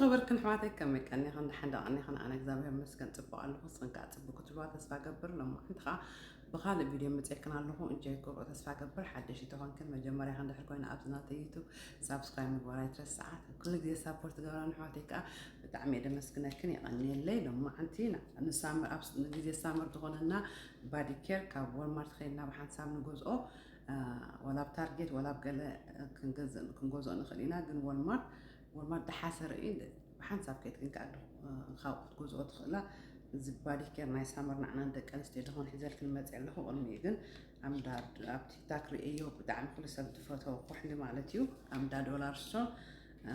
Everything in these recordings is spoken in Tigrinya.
ኸበርክን ኣሕዋተይ ከመይ ቀኒኽን? ደሓን ዶ ቀኒኽን? ኣነ እግዚኣብሔር ይመስገን ጽቡቕ ኣለኹ። ንስኽን ከኣ ጽቡቕ ክትብልዋ ተስፋ ገብር። ሎማዓንቲ ኸኣ ብኻልእ ቪድዮ መጺኤክን ኣለኹ። እንጆይ ክገብሮ ተስፋ ገብር። ሓደሽቲ ተኾንክን መጀመርያ እንድሕር ኮይና ኣብዚ ናተይ ዩቱብ ሳብስክራይብ ምግባር ኣይትረስዓ። ኩሉ ግዜ ሳፖርት ትገብራኒ ኣሕዋተይ ከኣ ብጣዕሚ እየ ደመስግነክን፣ የቐንየለይ። ሎማዓንቲ ን-፣ ንሳመር ኣብ ስ-፣ ንግዜ ሳመር ዝኾነና ባዲ ኬር ካብ ዎልማርት ኸይድና ብሓንሳብ ንገዝኦ። አ፣ ዋላ ኣብ ታርጌት ዋላ ኣብ ገለ ክንገዝእ፣ ክንገዝኦ ንኽእል ኢና፣ ግን ዎልማርት፣ ዎልማርት ደሓሰረ እዩ። ብሓንሳብ ከይድክን ከኣ ዶ-፣ እ፣ ካብኡ ክትገዝኦ ትኽእላ። እዚ ባዲ ኬር ናይ ሳመር ንዓና ንደቂ ኣንስትዮ ዝኾን ሒዘልክን መፅእ ኣለኹ። ቅድሚኡ ግን ኣምዳ ኣብ ቲክታክ ርእዮ ብጣዕሚ ኩሉ ሰብ ዝፈተዎ ኩሕሊ ማለት እዩ። ኣምዳ ዶላር ስቶር፣ እ፣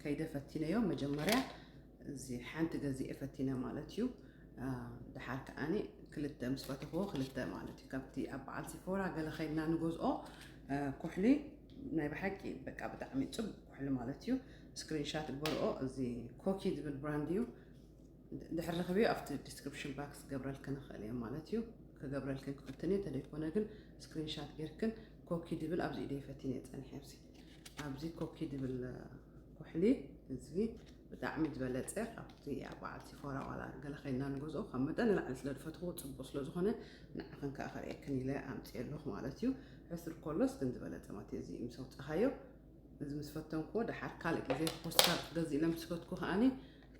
ከይደ ፈቲነዮ። መጀመርያ እዚ ሓንቲ ገዚኤ ፈቲነ ማለት እዩ። እ፣ ደሓር ከዓኒ ክልተ ምስ ፈተኽዎ፣ ክልተ ማለት እዩ። ካብቲ ኣብ በዓል ሲፎራ ገለ ኸይድና ንገዝኦ፣ እ፣ ኩሕሊ ናይ ብሓቂ በቃ ብጣዕሚ ጽቡቕ ኩሕሊ ማለት እዩ። ስክሪንሻት ግበርኦ። እዚ ኮኪ ዝብል ብራንድ እዩ። ድሕሪ ረኽብዮ ኣብቲ ዲስክሪፕሽን ባክስ ክገብረልክን ንኽእል እየ ማለት እዩ። ክገብረልክን ክፍትን እየ። እንተደይኮነ ግን ስክሪንሻት ጌርክን ኮኪ ድብል ኣብዚ ኢደይ ፈቲነ እየ ጸኒሐ። ኣብዚ፣ ኣብዚ ኮኪ ድብል ኩሕሊ እዚ ብጣዕሚ ዝበለጸ ካብቲ ኣብ በዓል ሲፎራ ዋላ ገለ ኸይና ንገዝኦ ካብ መጠን ንላዕሊ ስለ ዝፈትዎ ጽቡቕ ስለ ዝኾነ ንዓኽን ከኣ ከርእየክን ኢለ ኣምጽኤ ኣለኹ ማለት እዩ። ሕሱር ከሎስ ግን ዝበለጸ ማለት እዩ። እዚ ምስ ኣውጻኻዮ፣ እዚ ምስ ፈተንክዎ ደሓር ካልእ ግዜ ፖስታ ክትገዝእ ኢለ ምስ ከድኩ ከኣኒ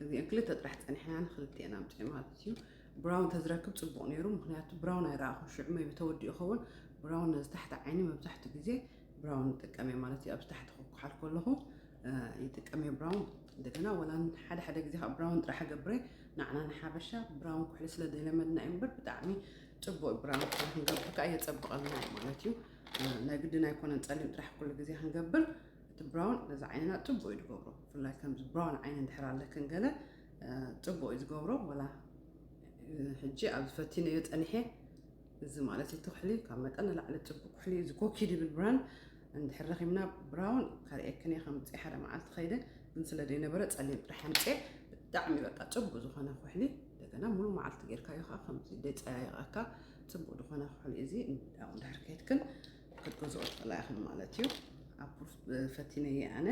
እዚአን ክልተ ጥራሕ ጸኒሐን ክልቲአን ኣምጽኤ ማለት እዩ። ብራውን ተዝረክብ ጽቡቕ ነይሩ፣ ምኽንያቱ ብራውን ኣይረኣኹን። ሽዑ maybe ተወዲኡ ይኸውን። ብራውን ነዚ ታሕቲ ዓይኒ መብዛሕትኡ ግዜ ብራውን ይጥቀም እየ ማለት እዩ። ኣብዚ ታሕቲ ክኩሓል ከለኹ፣ እ፣ ይጥቀም እየ ብራውን። እንደገና ወላ ሓደ ሓደ ግዜ ካብ ብራውን ጥራሕ ገብረ፣ ንዓና ንሓበሻ ብራውን ኩሕሊ ስለ ዘይለመድና እዩ እምበር ብጣዕሚ ጽቡቕ እዩ። ብራውን ኩሕሊ ክንገብር ከኣ የጸብቐልና እዩ ማለት እዩ። እ፣ ናይ ግድን ኣይኮነን ጸሊም ጥራሕ ኩሉ ግዜ ክንገብር። እቲ ብራውን ነዚ ዓይንና ጽቡቕ እዩ ዝገብሮ። ብፍላይ ከምዚ ብራውን ዓይኒ እንድሕር ኣለክን ገለ፣ እ፣ ጽቡቕ እዩ ዝገብሮ። ወላ፣ እ፣ ሕጂ ኣብዚ ፈቲነዮ ጸኒሐ። እዚ ማለት እቲ ኩሕሊ ካብ መጠን ንላዕሊ ጽቡቕ ኩሕሊ እዩ። እዚ ኮኪ ድብል ብራንድ እንድሕር ረኺብና ብራውን ከርእየክን እየ። ከምጽእ ሓደ መዓልቲ ኸይደ ግን ስለ ዘይነበረ ጸሊም ጥራሕ ኣምጽኤ። ብጣዕሚ በቃ ጽቡቕ ዝኾነ ኩሕሊ። እንደገና ሙሉ መዓልቲ ጌርካዮ ኸዓ ከምዚ ደይጸያየቐካ ጽቡቕ ዝኾነ ኩሕሊ እዚ። ኣብኡ እንድሕር ከይድክን ክትገዝኦ ትኽእላ ኢኽን ማለት እዩ። ኣብ ፕሩፍ ፈቲነየ ኣነ።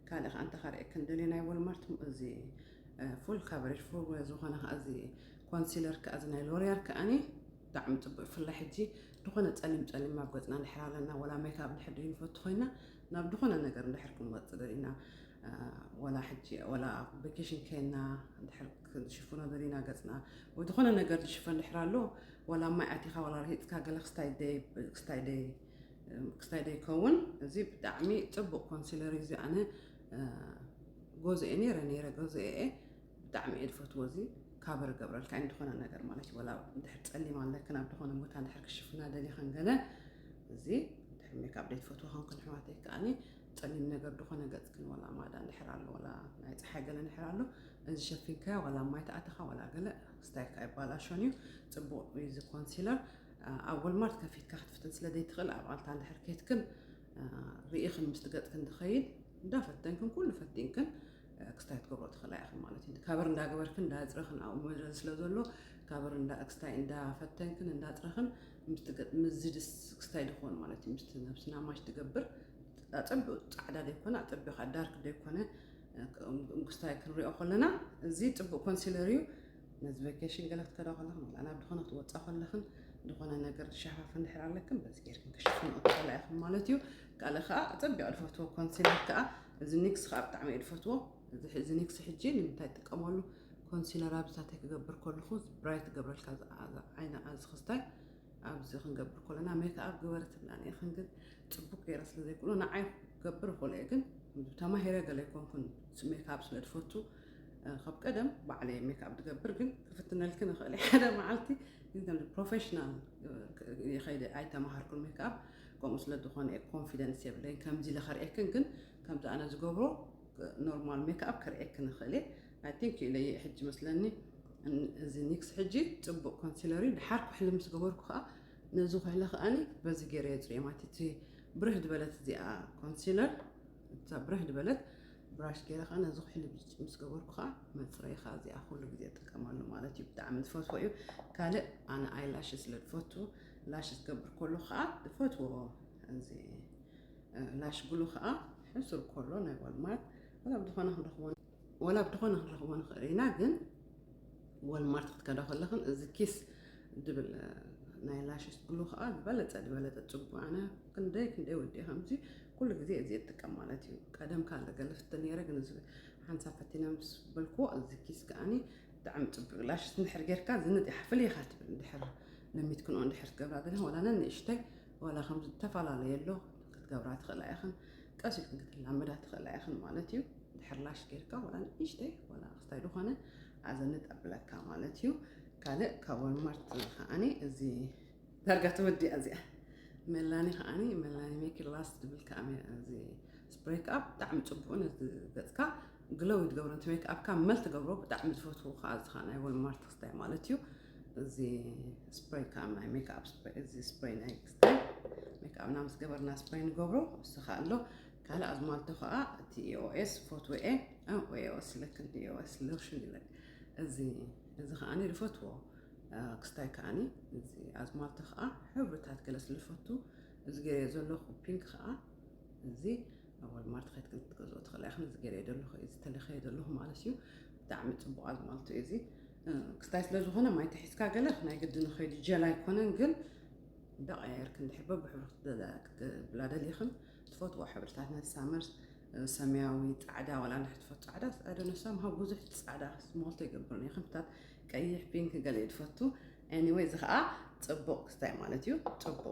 ካልእ ኸዓ እንተ ኸርእየክን ደልየ ናይ ዎልማርት እዚ፣ እ፣ ፉል ካቨሬጅ ፉል ዝኾነ ኸዓ እዚ ኮንሲለር ከኣ እዚ ናይ ሎሪያል ከኣኒ ብጣዕሚ ጽቡቅ። ብፍላይ ሕጂ ዝኾነ ጸሊም ጸሊም ኣብ ገጽና እንድሕር ኣለና፣ ወላ ሜክኣፕ እንድሕር ደይንፈቱ ኮይና፣ ናብ ዝኾነ ነገር እንድሕር ክንወጽእ ደሊና፣ እ፣ ወላ ሕጂ፣ ወላ ቬኬሽን ከይና እንድሕር ክንሽፍኖ ደሊና ገጽና፣ ወይ ዝኾነ ነገር ዝሽፈን እንድሕር ኣሎ፣ ወላ ማይ ኣቲኻ፣ ወላ ርሂጽካ፣ ገለ ክስታይ ደይ-፣ ክስታይ ደይ-፣ ክስታይ ደይከውን፣ እዚ ብጣዕሚ ጽቡቅ ኮንሲለር እዩ። እዚ ኣነ፣ እ፣ ገዝኤ ነይረ፣ ነይረ ገዝኤ እየ። ብጣዕሚ እየ ዝፈትዎ። እዚ ካቨር ገብረልካ እዩ፣ ዝኾነ ነገር ማለት እዩ። ወላ እንድሕር ጸሊም ኣለክን ኣብ ዝኾነ ቦታ እንድሕር ክሽፍና ደሊኽን ገለ፣ እዚ እንድሕር ሜክኣፕ ዘይትፈትዎ ኾንክን ኣሕዋተይ ከኣኒ፣ ጸሊም ነገር ዝኾነ ገጽክን ወላ ማዳ እንድሕር ኣሎ፣ ወላ ናይ ጸሓይ ገለ እንድሕር ኣሎ፣ እዚ ሸፊንካዮ ወላ ማይ ተኣተኻ ወላ ገለ ክስታይካ ኣይባላሾን እዩ። ጽቡቅ እዩ እዚ ኮንሲለር። ኣብ ወልማርት ከፊትካ ክትፍትን ስለ ዘይትኽእል፣ ኣብ ኣልታ እንድሕር ኬድክን፣ እ፣ ርኢኽን ምስቲ ገጽክን ዝኸይድ እንዳፈተንክን ኩሉ ፈቲንክን፣ እ፣ ክስታይ ክትገብሮ ትኽእላ ኢኽን ማለት እዩ። ካቨር እንዳገበርክን እንዳጽረኽን ኣብኡ መድረዚ ስለ ዘሎ፣ ካቨር እንዳ-፣ ክስታይ እንዳፈተንክን እንዳጽረኽን ምስቲ ገጽ-፣ ምስዚ ድስ ክስታይ ድኾን ማለት እዩ። ምስቲ ነብስና ማች ትገብር፣ ኣጸቢቑ ጻዕዳ ዘይኮነ፣ ኣጸቢቑ ከኣ ዳርክ ዘይኮነ፣ እ፣ ክስታይ ክንሪኦ ከለና፣ እዚ ጽቡቕ ኮንሲለር እዩ። ነዚ ቬኬሽን ገለ ክትከዳ ከለኽን፣ ወላ ናብ ዝኾነ ክትወጻ ከለኽን፣ ዝኾነ ነገር ዝሸፋፍን እንድሕር ኣለክን፣ በዚ ጌርክን ክሽፍንኦ ትኽእላ ኢኽን ማለት እዩ። ካልእ ከኣ ኣጸቢቐ ዝፈትዎ ኮንሲለር ከኣ፣ እዚ ኒክስ ከኣ ብጣዕሚ እየ ዝፈትዎ። እዚ ሕ-፣ እዚ ኒክስ ሕጂ ንምንታይ ትጥቀመሉ? ኮንሲለር ኣብዚታተይ ክገብር ከለኹ፣ እዚ ብራይት ክገብረልካ፣ እዚ ዓ-፣ እዚ ዓይኒ፣ እዚ ክስታይ፣ ኣብዚ ክንገብር ከለና፣ ሜክኣፕ ግበሪ ትብላኒ ኢኽን፣ ግን ጽቡቅ ገይረ ስለ ዘይክእሎ፣ ንዓይ ክገብር እኽእል እየ፣ ግን ተማሂረ ገለ ኣይኮንኩን፣ ስ-፣ ሜክኣፕ ስለ ዝፈቱ፣ እ፣ ካብ ቀደም ባዕለይ ሜክኣፕ ዝገብር፣ ግን ክፍትነልክን እኽእል እየ ሓደ መዓልቲ፣ ግን ከምዚ ፕሮፌሽናል፣ እ፣ ክ-፣ ይኸይደ ኣይተማሃርኩን ሜክኣፕ፣ ከምኡ ስለ ዝኾነ እየ ኮንፊደንስ የብለይን፣ ከምዚ ኢለ ከርእየክን፣ ግን ከምዚ ኣነ ዝገብሮ ኖርማል ሜክኣፕ ከርእየክን እኽእል እየ። ኣይ ቲንክ ኢለ እየ ሕጂ መስለኒ። እን-፣ እዚ ኒክስ ሕጂ ጽቡቕ ኮንሲለር እዩ። ድሓር ኩሕሊ ምስ ገበርኩ ከኣ ነዚ ኩሕሊ ከኣኒ በዚ ገይረ የጽርዮ ማለት እቲ ብርህ ዝበለት እዚኣ ኮንሲለር፣ እታ ብርህ ዝበለት ብራሽ ገይረ ከኣ ነዚ ኩሕሊ ምስ ገበርኩ ከኣ መጽረዪ ከኣ እዚኣ ኩሉ ግዜ እጥቀመሉ ማለት እዩ። ብጣዕሚ ዝፈትዎ እዩ። ካልእ ኣነ ኣይላሽ ስለ ዝፈቱ ላሽ ዝገብር ከሎ ከኣ ዝፈትዎ እዚ ላሽ ግሉ ከኣ ሕሱር ከሎ ናይ ዋልማርት ወላ ብዝኾነ ክንረኽቦ። ወላ ብድኾነ ክንረኽቦ ንኽእል ኢና። ግን ወልማርት ክትከዳ ከለኽን እዚ ኪስ ድብል ናይ ላሽስ ግሉ ከዓ ዝበለፀ ዝበለፀ ፅቡቅ ኣነ ክንደይ ክንደይ ወዲ ከምዚ ኩሉ ግዜ እዚ እጥቀም ማለት እዩ። ቀደም ካለ ገለ ፍተ ነይረ ግን እዚ ሓንሳብ ፈቲነ ምስ በልኩ እዚ ኪስ ከዓኒ ብጣዕሚ ፅቡቅ ላሽስ እንድሕር ጌርካ ዝንጥ ኢኻ ፍልይኻ ትብል እንድሕር ለሚት ክንኦ እንድሕር ትገብራ ዘለና ወላ ነንእሽተይ ወላ ከም ዝተፈላለየ ኣሎ ክትገብራ ትኽእላ ኢኽን። ቀስ ኢልክን ክትላመዳ ትኽእላ ኢኽን ማለት እዩ። ድሕር ላሽ ጌርካ ወላ ንእሽተይ ወላ ክስታይ ዝኾነ ኣዘንጥ ኣብለካ ማለት እዩ። ካልእ ካብ ወልማርት ከዓኒ እዚ ዳርጋ ተወዲኣ እዚኣ መላኒ ከዓኒ መላኒ ሜክ ላስት ዝብል ከዓ እዚ ስፕሬይ ከዓ ብጣዕሚ ፅቡቅ ነቲ ገፅካ ግለው ትገብሮ ነቲ ሜክ ኣፕካ መል ትገብሮ ብጣዕሚ ዝፈትዎ ከዓ እዚ ከዓ ናይ ወልማርት ክስታይ ማለት እዩ። እዚ ስፕሬይ ከዓ ናይ ሜክ ኣፕ ስፕሬይ እዚ ስፕሬይ ናይ ክስታይ ሜክ ኣፕና ምስ ገበርና ስፕሬይ ንገብሮ እሱ ከዓ ኣሎ። ካልእ ኣዝማልቶ ከዓ እቲ ኢኦኤስ ፎትወኤ ኢኦኤስ ስለክን ኢኦኤስ ሎሽን ይለክ እዚ እዚ ከዓኒ ዝፈትዎ ክስታይ ከዓኒ እዚ ኣዝማልቶ ከዓ ሕብርታት ገለ ስለፈቱ እዚ ገይረ ዘለኹ ፒንክ ከዓ እዚ ኣብ ወልማርት ከይትክን ክትገዝኦ ትኽእላ ኢኽን። እዚ ገይረ ዘለኹ እዚ ተለኸየ ዘለኹ ማለት እዩ። ብጣዕሚ ፅቡቅ ኣዝማልቶ እዩ እዚ ክስታይ ስለ ዝኾነ ማይ ተሒዝካ ገለ ናይ ግዲ ንኸይዱ ጀል ኣይኮነን ግን እንዳቀያየርክ እንድሕር በብሕብሪ ክትብላ ደሊኽን ትፈትዎ ሕብርታት ናይ ሳመር ሰማያዊ ፃዕዳ ዋላ እንድሕር ትፈትዎ ፃዕዳ ኣደ ነሳም ሃብ ብዙሕ ፃዕዳ ስሞልቶ ይገብር ኔኽን ብታት ቀይሕ ፒንክ ገለ እዩ ትፈቱ። ኤኒወይ እዚ ከዓ ፅቡቅ ክስታይ ማለት እዩ። ፅቡቅ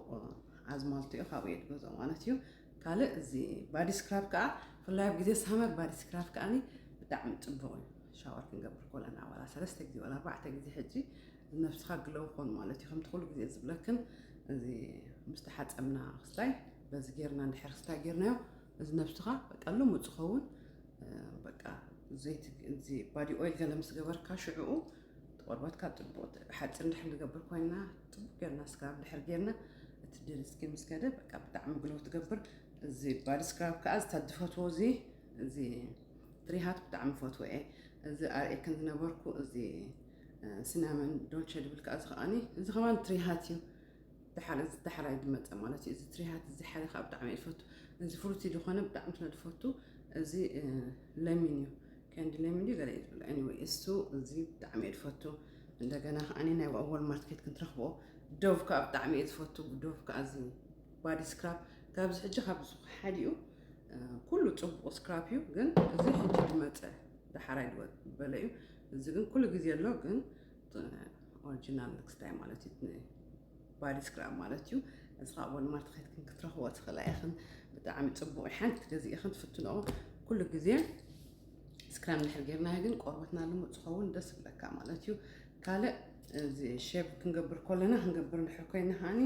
ኣዝማልቶ እዩ ካብኡ እየ ዝገዝኦ ማለት እዩ። ካልእ እዚ ባዲ ስክራብ ከዓ ብፍላይ ኣብ ግዜ ሳመር ባዲ ስክራብ ከዓኒ ብጣዕሚ ፅቡቅ እዩ። ሻወር ክንገብር ኮለና ዋላ ሰለስተ ግዜ ዋላ ኣርባዕተ ግዜ ሕጂ ነብስኻ ግለው ኮን ማለት እዩ። ከምቲ ኩሉ ግዜ ዝብለክን እዚ ምስ ተሓፀብና ክስታይ በዚ ጌርና እንድሕር ክስታይ ጌርናዮ እዚ ነብስኻ በቃ ልሙፅ ዝኸውን በቃ ዘይቲ እዚ ባዲ ኦይል ገለ ምስ ገበርካ ሽዕኡ ቆርበትካ ጥቡቅ ሓፂር እንድሕር ንገብር ኮይና ጥቡቅ ጌርና ስክራብ እንድሕር ጌርና እቲ ድል እስኪ ምስ ከደ በቃ ብጣዕሚ ግለው ትገብር። እዚ ባዲ ስክራብ ከዓ ዝታ ዝፈትዎ እዚ እዚ ትሪሃት ብጣዕሚ ፈትዎ እየ። እዚ ኣርእየክን ዝነበርኩ እዚ ስናመን ዶልቸ ድብል ከዓ እዚ ከዓኒ እዚ ከማን ትሪሃት እዩ። ዳሓር እዚ ዳሕራይ ዝመፀ ማለት እዩ። እዚ ትሪሃት እዚ ሓደ ከዓ ብጣዕሚ እየ ዝፈቱ። እዚ ፍሩቲ ዝኾነ ብጣዕሚ ስለ ዝፈቱ እዚ ለሚን እዩ። ከንዲ ለሚን ድዩ ገለ እዩ ዝብል። ኤኒወይ እሱ እዚ ብጣዕሚ እየ ዝፈቱ። እንደገና ከዓኒ ናይ ወልማርት ከይድ ክንትረኽቦ ዶቭ ከዓ ብጣዕሚ እየ ዝፈቱ። ዶቭ ከዓ እዚ ባዲ ስክራብ ካብዚ ሕጂ ካብዚ ሓዲኡ ኩሉ ፅቡቅ ስክራብ እዩ። ግን እዚ ሕጂ ዝመፀ ዳሓራይ ዝበለ እዩ። እዚ ግን ኩሉ ግዜ ኣሎ ግን ኦሪጂናል ክስታይ ማለት እዩ። ባዲ ስክራብ ማለት እዩ። እዚ ከዓ ወልማርት ከይድክን ክትረኽቦ ትኽእላ ኢኽን። ብጣዕሚ ፅቡቅ እዩ። ሓንቲ ገዚእኽን ትፍትንኦ ኩሉ ግዜ ስክራብ እንድሕር ጌርናዮ ግን ቆርበትና ልሙፅ ዝኸውን ደስ ይብለካ ማለት እዩ። ካልእ እዚ ሼቭ ክንገብር ከለና ክንገብር እንድሕር ኮይና ከዓኒ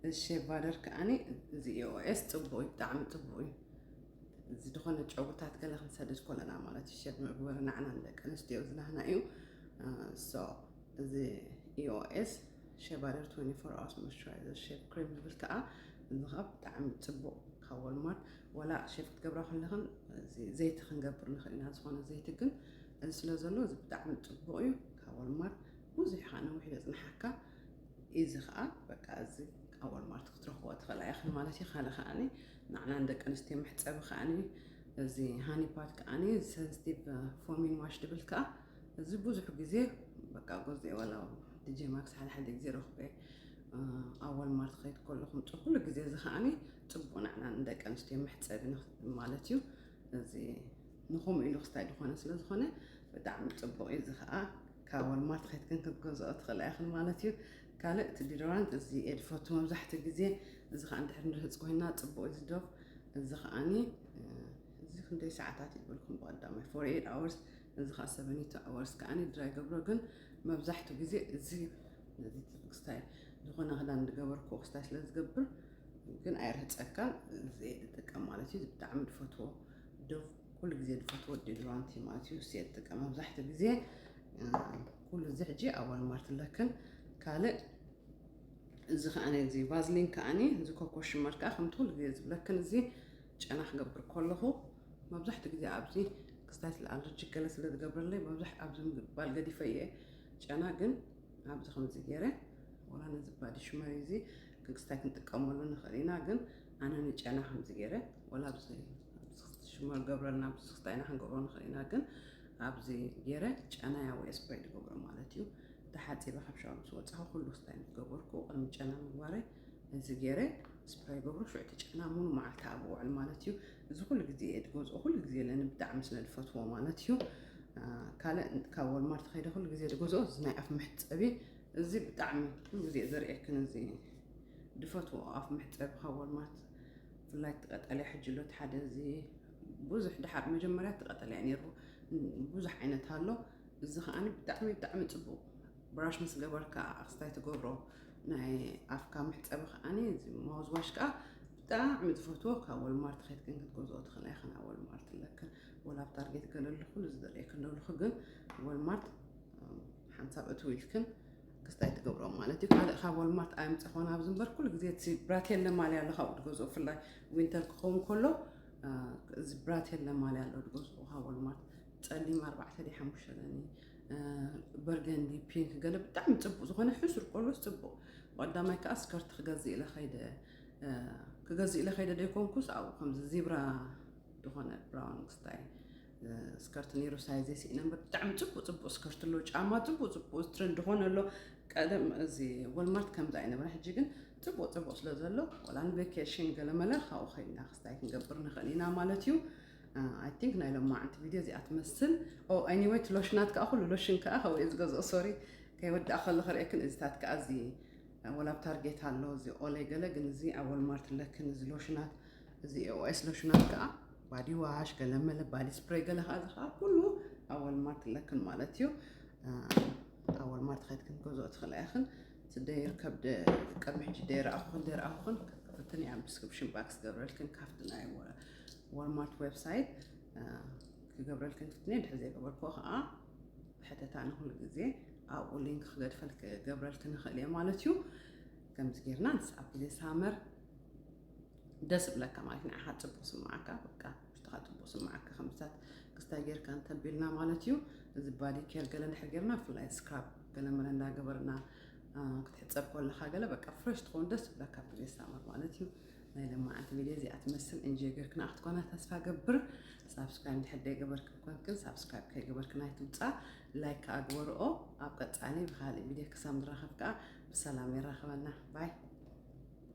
እዚ ሼቭ ባደር ከዓኒ እዚ ኢኦኤስ ፅቡቅ እዩ፣ ብጣዕሚ ፅቡቅ እዩ። እዚ ዝኾነ ጨጉርታት ገለ ክንሰድድ ከለና ማለት እዩ ሸብ መግበሪ ንዓና ንደቂ ኣንስትዮ ዝናህና እዩ። ሶ እዚ ኢኦኤስ ሸባደር twenty-four hours moisturizer ሸብ ክሬም ዝብል ከዓ እዚ ከዓ ብጣዕሚ ፅቡቅ ካብ ወልማርት ወላ ሸብ ክትገብራ ከለኽን እዚ ዘይቲ ክንገብር ንኽእል ኢና። ዝኾነ ዘይቲ ግን እዚ ስለ ዘሎ እዚ ብጣዕሚ ፅቡቅ እዩ። ካብ ወልማርት ብዙሕ ከዓ ነዊሕ ዘፅንሓካ እዚ ከዓ በቃ እዚ ኣብ ወልማርት ክትረኽቦ ትኽእላ ኢኽን ማለት እዩ። ካልእ ከዓኒ ንዓና ንደቂ ኣንስትዮ መሕፀቢ ከዓኒ እዚ ሃኒ ፓድ ከዓኒ ሰንስቲቭ ፎሚን ዋሽ ድብል ከዓ እዚ ብዙሕ ግዜ በቃ ጎዜ ዋላ ዲጄ ማክስ ሓደ ሓደ ግዜ ረኽበ ኣብ ወልማርት ከይድ ከለኹም ጥ ኩሉ ግዜ እዚ ከዓኒ ፅቡቅ ንዓና ንደቂ ኣንስትዮ መሕፀቢ ማለት እዩ። እዚ ንኸምኡ ኢሉ ክስታይ ዝኾነ ስለ ዝኾነ ብጣዕሚ ፅቡቅ እዩ። እዚ ከዓ ካብ ወልማርት ከይትክን ክትገዝኦ ትኽእላ ኢኽን ማለት እዩ። ካልእ እቲ ዲዶራንት እዚ እየ ዝፈቱ መብዛሕትኡ ግዜ። እዚ ከዓ እንድሕር ንርህፅ ኮይና ፅቡቅ እዩ ዝዶፍ። እዚ ከዓኒ እዚ ክንደይ ሰዓታት ይበልኩም ብቀዳማይ forty-eight hours፣ እዚ ከዓ seventy-two hours ከዓኒ ድራይ ገብሮ። ግን መብዛሕትኡ ግዜ እዚ ነዚ ክስታይ ዝኾነ ክዳን ዝገበርኩ ክስታይ ስለ ዝገብር ግን ኣይርህፀካን። እዚ እየ ዝጥቀም ማለት እዩ። ብጣዕሚ ዝፈትዎ ዶፍ ኩሉ ግዜ ዝፈትዎ ዲዶራንት እዩ ማለት እዩ። እሱ እየ ዝጥቀም መብዛሕትኡ ግዜ። ኩሉ እዚ ሕጂ ኣብ ዋልማርት ኣለክን። ካልእ እዚ ከዓኒ እዚ ቫዝሊን ከዓኒ እዚ ኮኮ ሽመር ከዓ ከምቲ ኩሉ ግዜ ዝብለክን እዚ ጨና ክገብር ከለኹ መብዛሕትኡ ግዜ ኣብዚ ክስታይ ስለ ኣለርጂ ገለ ስለ ዝገብረለይ መብዛሕ ኣብዚ ምግባል ገዲፈ እየ ጨና። ግን ኣብዚ ከምዚ ገይረ ወላ ነዚ ባዲ ሽመር እዚ ክስታይ ክንጥቀመሉ ንኽእል ኢና። ግን ኣነ ንጨና ከምዚ ገይረ ወላ ኣብዚ ሽመር ገብረልና ኣብዚ ክስታይና ክንገብሮ ንኽእል ኢና። ግን ኣብዚ ገይረ ጨናያ ወይ ስፕሬይ ዝገብሮ ማለት እዩ። ተሓፂበ ካብ ሻወር ምስ ወፃኹ ኩሉ ስታይ ምስ ገበርኩ ቅድሚ ጨና ምግባረይ እዚ ገይረ ስፕሬይ ገብሮ። ሽዑ እቲ ጨና ሙሉ መዓልቲ ኣብ ውዕል ማለት እዩ። እዚ ኩሉ ግዜ እየ ዝገዝኦ፣ ኩሉ ግዜ ለኒ ብጣዕሚ ስለ ዝፈትዎ ማለት እዩ። ካልእ ካብ ወልማርት ከይደ ኩሉ ግዜ ዝገዝኦ እዚ ናይ ኣፍ መሕፀቢ፣ እዚ ብጣዕሚ ኩሉ ግዜ ዘርእየክን እዚ ዝፈትዎ ኣፍ መሕፀቢ ካብ ወልማርት፣ ብፍላይ እቲ ቀጠልያ ሕጂ ኣሎ፣ እቲ ሓደ እዚ ብዙሕ ድሓር መጀመርያ እቲ ቀጠልያ ነይሩ፣ ብዙሕ ዓይነት ኣሎ። እዚ ከዓኒ ብጣዕሚ ብጣዕሚ ፅቡቕ፣ ብራሽ ምስ ገበርካ ኣክስታይ ትገብሮ ናይ ኣፍካ መሕፀቢ ከዓኒ እዚ ማውዝ ዋሽ ከዓ ብጣዕሚ ዝፈትዎ። ካብ ወልማርት ከይድክን ክትገዝኦ ትኽእላ ኢኽን። ኣብ ወልማርት ኣለክን፣ ወላ ኣብ ታርጌት ገለ ኣለኹ፣ እዚ ዘርእየክን ዘለኹ ግን ወልማርት ሓንሳብ እትው ኢልክን ክስታይ ትገብሮ ማለት እዩ። ካልእ ካብ ወልማርት ኣየምፀኾን ኣብዚ እምበር ኩሉ ግዜ እቲ ብራቴለ ማልያ ኣሎ ካብኡ ትገዝኦ፣ ብፍላይ ዊንተር ክኸውን ከሎ እዚ ብራቴለ ማልያ ኣሎ ትገዝኦ ካብ ወልማርት፣ ፀሊም ኣርባዕተ ዲ ሓሙሽተ ለኒ፣ በርገንዲ፣ ፒንክ፣ ገለ ብጣዕሚ ፅቡቅ ዝኾነ ሕሱር ቆሎስ ፅቡቅ። ቀዳማይ ከዓ ስከርት ክገዝእ ኢለ ከይደ ክገዝእ ኢለ ከይደ ደይኮንኩስ ኣብኡ ከምዚ ዚብራ ዝኾነ ብራውን ክስታይ ስከርት ነይሩ፣ ሳይዘይ ስኢነ እምበር ብጣዕሚ ፅቡቅ ፅቡቅ ስከርት ኣሎ፣ ጫማ ፅቡቅ ፅቡቅ ትረንድ ዝኾነ ኣሎ። ቀደም እዚ ወልማርት ከምዚ ኣይነበረ፣ ሕጂ ግን ፅቡቅ ፅቡቅ ስለ ዘሎ ዋላ ንቬኬሽን ገለመለ ካብኡ ከይድና ክስታይ ክንገብር ንኽእል ኢና ማለት እዩ። ኣይ ቲንክ ናይ ሎማዓንቲ ቪድዮ እዚኣ ትመስል። ኦ ኤኒወይ እቲ ሎሽናት ከዓ ኩሉ ሎሽን ከዓ ካብኡ እየ ዝገዝኦ፣ ሶሪ ከይወዳእ ከሎ ክርእየክን። እዚታት ከዓ እዚ ወላ ኣብ ታርጌት ኣሎ እዚ ኦሌ ገለ፣ ግን እዚ ኣብ ወልማርት ኣለክን እዚ ሎሽናት፣ እዚ ኤኦኤስ ሎሽናት ከዓ ባዲ ዋሽ ገለመለ ባዲ ስፕሬይ ገለ ከዓ እዚ ከዓ ኩሉ ኣብ ወልማርት ኣለክን ማለት እዩ። ኣብ ወልማርት ከይድክን ገዝኦ ትኽእላ ኢኽን። እቲ ደይርከብ ቅድሚ ሕጂ ደይረኣኹኽን ደይረኣኹኽን ክፍትን ኣብ ዲስክሪፕሽን ባክስ ገብረልክን ካብቲ ናይ ወልማርት ዌብሳይት ክገብረልክን ክፍትን እየ። ድሕሪ ዘይገበርክዎ ከዓ ብሕተታ ንኩሉ ግዜ ኣብኡ ሊንክ ክገድፈል ክገብረልክን ንኽእል እየ ማለት እዩ። ከምዚ ጌርና ንስ ኣብ ግዜ ሳመር ደስ ብለካ ማለት ንዓኻ ፅቡቅ ስምዓካ፣ በቃ ውሽጥኻ ፅቡቅ ስምዓካ ከምስታት ክስታይ ጌርካ እንተቢልና ማለት እዩ። እዚ ባዲ ኬር ገለ እንድሕር ጌርና ብፍላይ ስክራብ ገለ መለ እንዳገበርና ክትሕፀብ ከለካ ገለ በቃ ፍረሽ ትኸውን ደስ ብለካ ኣብ ግዜ ሳመር ማለት እዩ። ናይ ለማዓንቲ ቪድዮ እዚኣ ትመስል እንጂ ጌርክና ክትኮና ተስፋ ገብር። ሳብስክራይብ እንድሕር ደይገበርክን ኮንክን ሳብስክራይብ ከይገበርክን ኣይትውፃ፣ ላይክ ከዓ ግበርኦ። ኣብ ቀፃሊ ብካሊእ ቪድዮ ክሳብ ንራኸብ ከዓ ብሰላም የራኽበና ባይ።